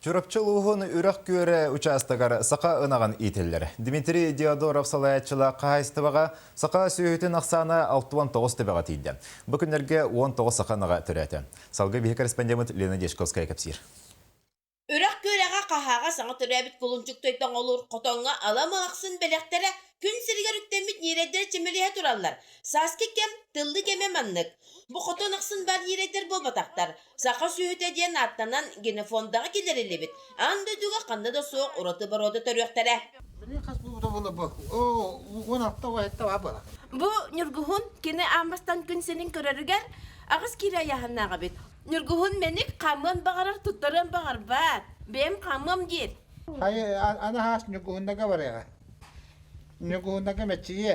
Чурапчы улууһун Үрэх Күөрэ учаастагар саха ынаҕын иитиллэр. Дмитрий Диодоров салайааччылаах хаһаайыстыбаҕа саха сүөһүтүн ахсаана 69 төбөҕө тиийдэ. Бу күннэргэ 19 саха ынаҕа төрөөтө. Салгыы биһи корреспондеммыт Лена Дьячковская кэпсиир. Үрэх Күөрэҕэ хаһааҕа саҥа төрөөбүт кулунчук тойтоҥолуур хотоҥҥо ала мылахсын бэлэхтэрэ күн сиригэр үктэммит ньирэйдэрэ чэмэлиһэ тураллар. Сааскы кэм, тыллыы кэмэ маннык. Бу хотон ахсын баар ньирэйдэр буолбатахтар. Саха сүөһүтэ диэн ааттанан генофондаҕа киллэриллибит. Аан дойдуга ханна да суох ураты боруода төрүөхтэрэ. Бу Ньургуһун кини аан бастаан күн сирин көрөрүгэр аҕыс киилэ айааһыннаах эбит. Ньургуһун мэник хаамыан баҕарар, туттарыан баҕарбат. Бэйэм хаамыам диир. Хайы аны хаас Ньургуһуннага барыаҕа. Ньургуһуннага мэччийиэ.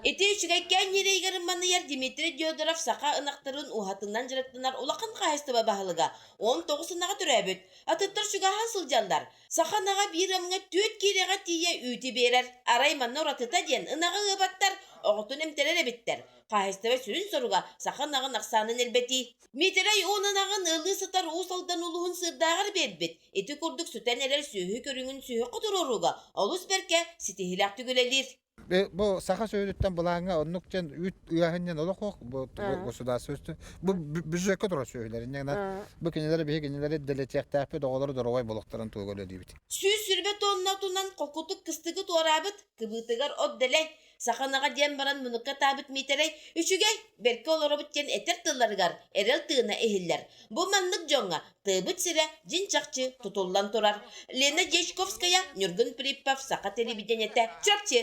Ити үчүгэйкээн ньирэйигэр ымманыйар Дмитрий Диодоров саха ынахтарын уһатынан дьарыктанар улахан хаһаайыстыба баһылыга. 19 ынаҕа төрөөбүт. Атыттар чугаһаан сылдьаллар. Саха ынаҕа биир ымҥа түөрт киилэҕэ тиийэ үүтү биэрэр. Арай манна уратыта диэн ынаҕы ыабаттар, оҕотун эмтэрэр эбиттэр. Хаһаайыстыба сүрүн соруга саха ынаҕын ахсаанын элбэтии. Миитэрэй уон ынаҕын ыаллыы сытар Уус Алдан улууһун сыырдааҕар биэрбит. Ити курдук сүтэн эрэр сүөһү көрүҥүн сүһүөххэ туруорууга олус бэркэ ситиһиилээхтик үлэлиир. Бу саха сүөһүтүттэн былааҥҥа оннук диэн үүт ыаһын диэн олох суох бу государство бу бюджекка турар сүөһүлэр инньэ бу кинилэри биһи кинилэри дэлэтиэхтээхпит оҕолору доруобай болохторун туһугар үлэлиибит. 120 тонна отунан холкутук кыстыгы туораабыт, кыбыытыгар от дэлэй, Саханаҕа диэн баран мунукка таабыт Миитэрэй үчүгэй, бэркэ олоробут диэн этэр тылларыгар эрэл тыына иһиллэр. Бу маннык дьоҥҥо тыабыт сирэ дьиҥ-чахчы тутуллан турар. Лена Дьячковская, Ньургун Приппов, Саха телевидениетэ, Чурапчы.